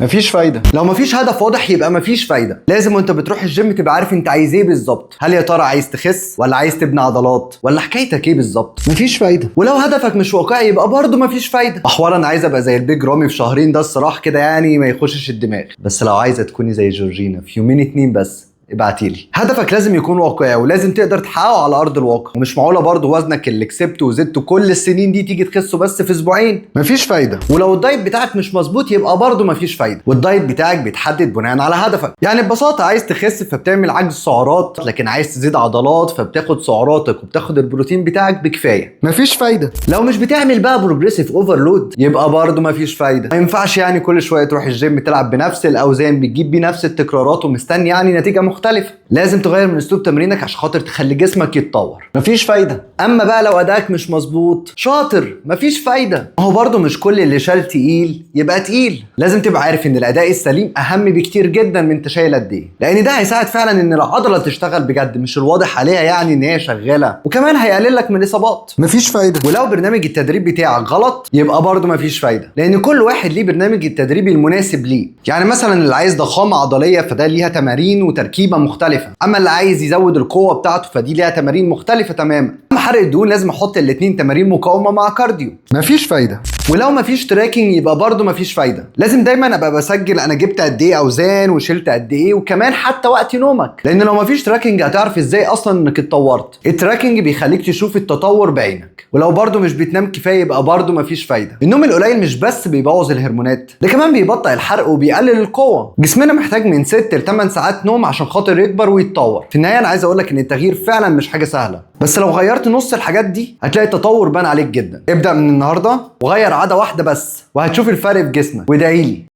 مفيش فايده. لو مفيش هدف واضح يبقى مفيش فايده. لازم وانت بتروح الجيم تبقى عارف انت عايز ايه بالظبط. هل يا ترى عايز تخس ولا عايز تبني عضلات ولا حكايتك ايه بالظبط؟ مفيش فايده. ولو هدفك مش واقعي يبقى برضه مفيش فايده. حوار انا عايز ابقى زي البيج رامي في شهرين ده الصراحة كده يعني ما يخشش الدماغ. بس لو عايزه تكوني زي جورجينا في يومين 2 بس ابعتيلي. هدفك لازم يكون واقعي ولازم تقدر تحققه على ارض الواقع، ومش معقولة برضه وزنك اللي كسبته وزدته كل السنين دي تيجي تخسه بس في اسبوعين. مفيش فايده. ولو ال diet بتاعك مش مظبوط يبقى برضه مفيش فايده. وال diet بتاعك بيتحدد بناء على هدفك. يعني ببساطة عايز تخس فبتعمل عجز سعرات، لكن عايز تزيد عضلات فبتاخد سعراتك وبتاخد البروتين بتاعك بكفايه. مفيش فايده. لو مش بتعمل بقى progressive overload يبقى برضه مفيش فايده. ما ينفعش يعني كل شوية تروح الجيم تلعب بنفس الاوزان، بتجيب بنفس التكرارات ومستني يعني نتيجة مختلفة. لازم تغير من اسلوب تمرينك عشان خاطر تخلي جسمك يتطور. مفيش فايده. اما بقى لو ادائك مش مظبوط شاطر، مفيش فايده. ما هو برضه مش كل اللي شال تقيل يبقى تقيل. لازم تبقى عارف ان الاداء السليم اهم بكتير جدا من انت شايل قد ايه، لان ده هيساعد فعلا ان العضلة تشتغل بجد، مش الواضح عليها يعني ان هي شغالة، وكمان هيقلل لك من الاصابات. مفيش فايده. ولو برنامج التدريب بتاعك غلط يبقى برضه مفيش فايده، لان كل واحد ليه برنامج التدريب المناسب ليه. يعني مثلا اللي عايز ضخامه عضلية فده ليها تمارين وتركيبه مختلفة، اما اللي عايز يزود القوة بتاعته فدي ليها تمارين مختلفة تماما. اما حرق الدهون لازم احط الاثنين تمارين مقاومة مع cardio. مفيش فايده. ولو مفيش tracking يبقى برضه مفيش فايده. لازم دايما ابقى بسجل انا جبت قد ايه اوزان وشلت قد ايه، وكمان حتى وقت نومك، لان لو مفيش tracking هتعرف ازاي اصلا انك اتطورت. ال tracking بيخليك تشوف التطور بعينك. ولو برضه مش بتنام كفاية يبقى برضه مفيش فايده. النوم القليل مش بس بيبوظ الهرمونات، ده كمان بيبطئ الحرق وبيقلل القوة. جسمنا محتاج من 6 ل 8 ساعات نوم عشان خاطر يكبر ويتطور. في النهاية انا عايز اقول لك ان التغيير فعلا مش حاجة سهلة، بس لو غيرت نص الحاجات دي هتلاقي التطور بان عليك جدا. ابدأ من النهارده وغير عادة واحدة بس وهتشوف الفرق في جسمك، وادعيلي.